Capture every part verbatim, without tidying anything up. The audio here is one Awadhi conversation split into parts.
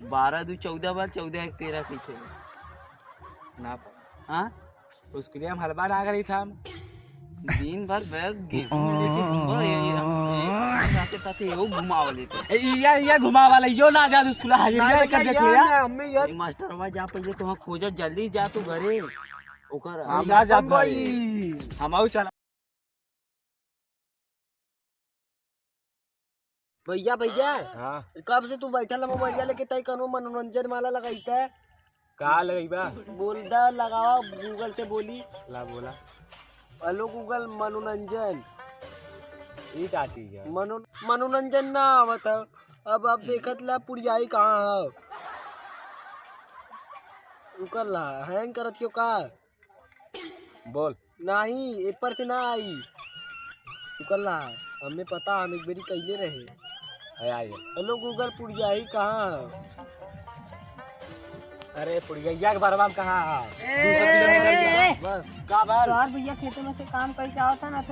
बारह दू चौदह बार, चौदह एक तेरह कैसे? ना पता। हाँ? स्कूलिया में हलवा ना करी था हम। दिन भर बैग गेहूं में लेके घूमबा, ये, ये, ये, साथे साथे यो घुमावा लेके। ए, इया, इया घुमावा ले, यो ना जा स्कूल, हाजिर ना, ये कर देख लिया। हमें ये मास्टरवा जा पहले तो वहाँ खोजा, जल्दी जा तू घरे। ओकर हम जा, जा भाई। भाई। हम आऊ चला। भैया, भैया, हाँ। कब से तू बैठल है मोबाइलिया लेके, तई कनो मनोरंजन वाला लगाई तै? का लगाई बा? बोल दा, लगावा Google से बोली। ला बोला। Hello Google, मनोरंजन। ई का चीज है? मनो-, मनोरंजन ना आवत है। अब, अब देखत ला पुड़ियाई कहाँ है? रुकल ला, hang करत क्यों का? बोल। नाही, एपर से ना आई। तू कर ला, हमें पता, हम एक बेरी कइले रहे। है, आई है। Hello Google, पुड़ियाही कहाँ है? अरे, पुड़िया के बरवा में कहाँ है? ए, दू सौ किलोमीटर ए, के। ए, बस, का बात? तोहर भैया खेते में से काम करके आवत है ना, तो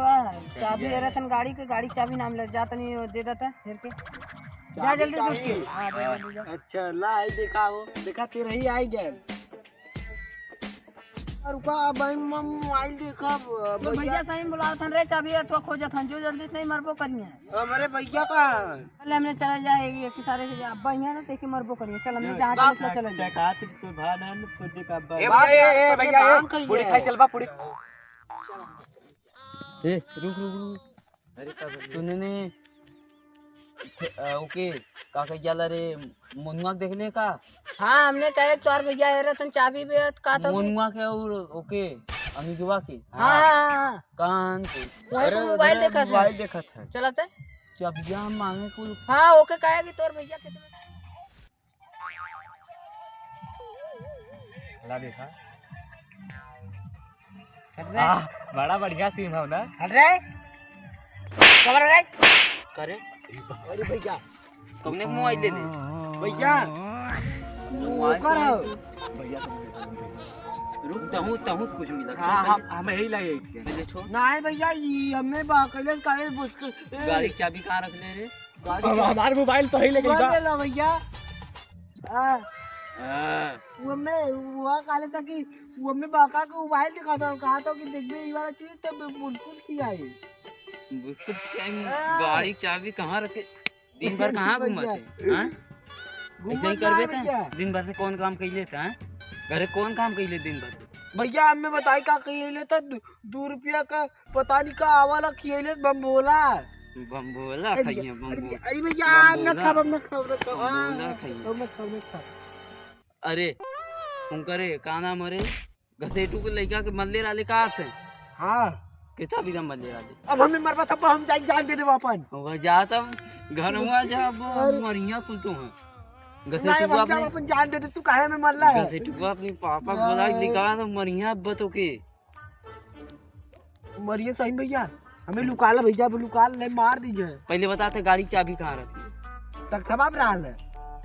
चाबी, ए, रतन गाड़ी के, गाड़ी चाबी नाम ले, जा तनी दे देता, फिर के। जा चाबी जल्दी से चाही। उसके। हाँ, दे दे, दे, जा। अच्छा, ला, आई देखा हो, देखा, तेरा ही आई गया। और रुका, अब हम, हम मोबाइल देखब, तो भैया। भैया सही में बुलावत हन रे, चाबी तो खोजत हन, जो जल्दी से नहीं मरबो करिए। तो हमारे भैया का? पहले हमने चला जाए, ये किसारे से जा, अब यहाँ ना देखे मरबो करिए। चल, हमने जहाँ बाप चले, चले जाए। का खातिर सुधा नाम खोजे का बा। ए बाप भैया, ए, रे, ए, सबके भैया, ए, काम करिए। पूरी खाई चल बा, पूरी। ए, रुक, रुक, रुक। अरे, का बोल रहे? तूने ने, अ, ओके, का कह जाला रे, मोनुआ के देख ले का? हाँ, हमने कहे तोर भैया है रतन चाबी बे, का तो मोनुआ के और ओके, अनुजवा के। हाँ, हाँ, हाँ, हाँ। कान के। वही अरे, तो मोबाइल उधर देखत है। मोबाइल देखत है। चलत है? चाबिया हम मांगे कुल। हाँ, ओके कहे कि तोर भैया कितना ला देखा। हट रे। आह, बड़ा बढ़िया सीन हो ना। हट रे। कमर रे। करे? अरे भैया, कौने के मोबाइल दे दे? भैया, मोबाइल ओकर तो है। भैया, रुक, तहूँ, तहूँ कुछ मिला। हाँ, हम, हम यही लाए इसके। पहले छोड़। नहीं भैया, ये हमें बा-, कइले काहे बुझ के, ए। गाड़ी की चाबी कहाँ रख ले रे? गाड़ी हम, का हमार मोबाइल तो ही लेके मोबाइल बा। ले ला भैया। आ, हाँ। वो में, वो काले था कि वो में बाका के मोबाइल दिखा था, कहा था कि देखबे ये वाला चीज तो बिल्कुल किया है। बिल्कुल क्या है? हाँ। गाड़ी चाबी कहाँ रखे? दिन भर कहाँ घूमत है? हाँ? घूमत ऐसे ही ना करबे है त? भैया। दिन भर से कौन काम कइले त, हाँ? घरे कौन काम कइले दिन भर से? भैया, हमें बताई का कइले त? दू, दू रुपया का पता नहीं का आवाला खियैले बम्बोला। बम्बोला अरे खाइए, भैया, अरे बम्बोला। भैया, अरे भैया, बम्बोला। ना खाब, ना खाब, ना खाब। बम्बोला हाँ, खाइए। ना खाब, ना खाब। अरे, उनकरे, का नाम अरे? घसेटू के लइका के मल्ले रहले का से? हाँ। के चाबी दम मल्ले रहले। अब हमें मरबा तब हम जाई जान दे देबा अपन। अब जा तब घर हुआ जा, अब अरे। मरिया कुल तो है। नहीं, घसेटू अब अपने, हम अपन जान दे दे, तू काहे में मरला है? घसेटू अपने पापा हाँ। बोला निकाल, तो मरिया अब तो के। मरिए सही भैया, हमें लुकाला भैया, अब लुकाल नहीं मार दीजिए। पहले बताते गाड़ी चाबी कहाँ रखी? तक थबाब रहा है।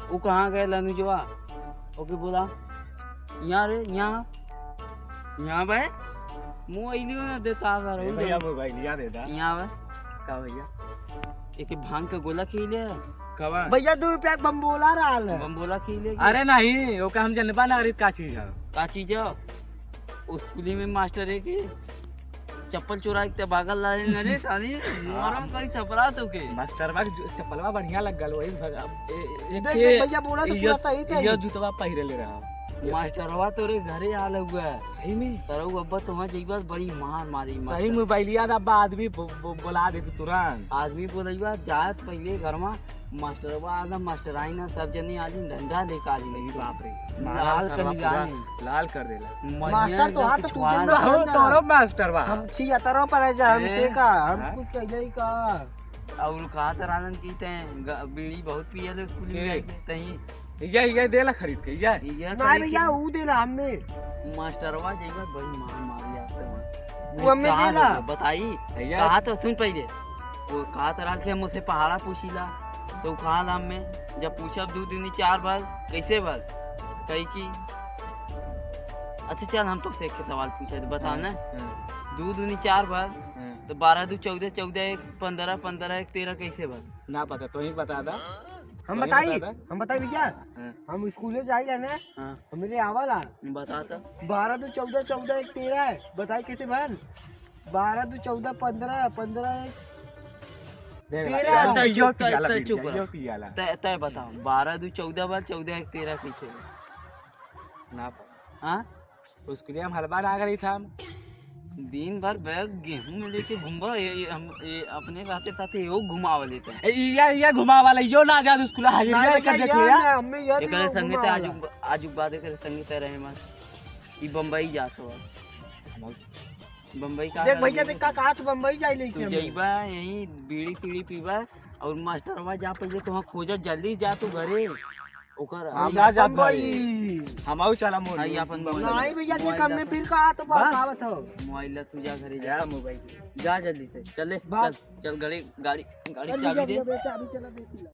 वो कहाँ गए लनुजवा? ओके बोला, यहाँ रे, यहाँ, यहाँ बे, मोबाइलियो ना देता था ए रे। भैया, मोबाइलिया दे दा। यहाँ बे। का भैया? एक भांग का गोला खिले। कवा? भैया, दो रुपया के बम्बोला रहा है। बम्बोला खिले। अरे नहीं, ओका हम जनबा ना करीत का चीज है। का चीज है? स्कूली में मास्टर है कि चप्पल चुरा के बागल लाए न रे साली, हाँ। मरम कहीं थपरा तो के। मास्टरवा के जु-, चप्पलवा बढ़िया लग गल, वही भग-, अब ए-, ए-, देख, के-, भैया बोला तो ये, पूरा सही था ये ये। जूतवा पहिरे ले रहा। मास्टरवा तोरे घरे आल हुआ। सही में? तरऊ अब्बा तो वहाँ जइबा बड़ी मार मारी सही मास्टर। मोबाइलिया दा अब्बा आदमी बो-, बो-, बोला देती तुरंत। आदमी बोलइबा जात पहले घर में मास्टरवा आला, मास्टराइन सब जने आली, डंडा लेके आली। अरे बाप रे। लाल मारा सरवा कनिया पूरा ने। लाल कर देला। मनिया मास्टर तो एकदम हाथ पिछवाड़ टूटे ना। तोरो, तोरो मास्टरवा। हम छिहत्तरों पर है जा, हमसे ए, का? हम हाँ? कुछ कह जाई का? और कहा तो राजन की तैं ग-, बीड़ी बहुत पियल स्कूल में के? आके तहीं। ये, ये देला खरीद के, ये। ये नहीं खरीद भैया, के। ऊ देला हमें। मास्टरवा जइबा बड़ी मार मारी आपके वहाँ। वो हमें कहा देला। लगे, बताई। भैया। कहा तो सुन पहले। वो कहा तो रहा कि हम उससे पहाड़ा पूछीला। तो कहा ला हमें, जब पूछब दो दिन चार बार, कैसे बार? कही कि, अच्छा चल, हम तुमसे एक सवाल पूछे, तो बता हाँ, ना। हाँ। दो दूनी चार बार, हाँ। तो बारह दू चौदह, चौदह एक पन्द्रह, पन्द्रह एक तेरह, कैसे बार? ना पता, तो ही बता दा। हम बताई, बताई, बता। हम बताई भैया, हाँ। हम स्कूले जाइला ना, हाँ। हमरे आवाला। बता तो। बारह दू चौदह, चौदह एक तेरह है। बताई कैसे बन? बारह दू चौदह, पन्द्रह, पन्द्रह एक तेरह। तय चुप, तय चुप रह। तय, तय बताओ, बारह दू चौदह बा, चौदह एक तेरह कैसे बा? ना पता। हाँ? स्कूलिया में हलवा ना करी था हम। दिन भर बैग गेहूं में लेके घूमबा, ये, ये हम, ये अपने रहते साथे यो घुमावा लेते हैं। ए, इया, इया घुमावा ले, यो ना जात स्कूल, हाजिर ना, या ना, कर देख या ले, या। ना, हमें याद एकरे नहीं संगे ते घुमावा। आजू, आजू बाद एकरे संगे ते रहे मत। ई बम्बई जात हो। बम्बई का देख हाल भैया, है? देख का कहा, तू बम्बई जाई लेके तू हम। जइबा, यहीं बीड़ी तीड़ी पीबा और मास्टरवा जा पहिले तो वहाँ खोजा, जल्दी जा तू घरे। ओकर हम हम जा, जा बम्बई। भाई। हम आऊ चला मोर। आई अपन मोबाइल। नहीं भैया, देख मोबाइल हमें ला। फिर कहा तो बा? बतावत हो। मोबाइल ला तू जा घरे जा। या मोबाइल। जा जल्दी से, चले, बा? चल, चल गाड़ी, गाड़ी, गाड़ी अरे चाबी भैया, दे। भैया, चाबी चला दे तू।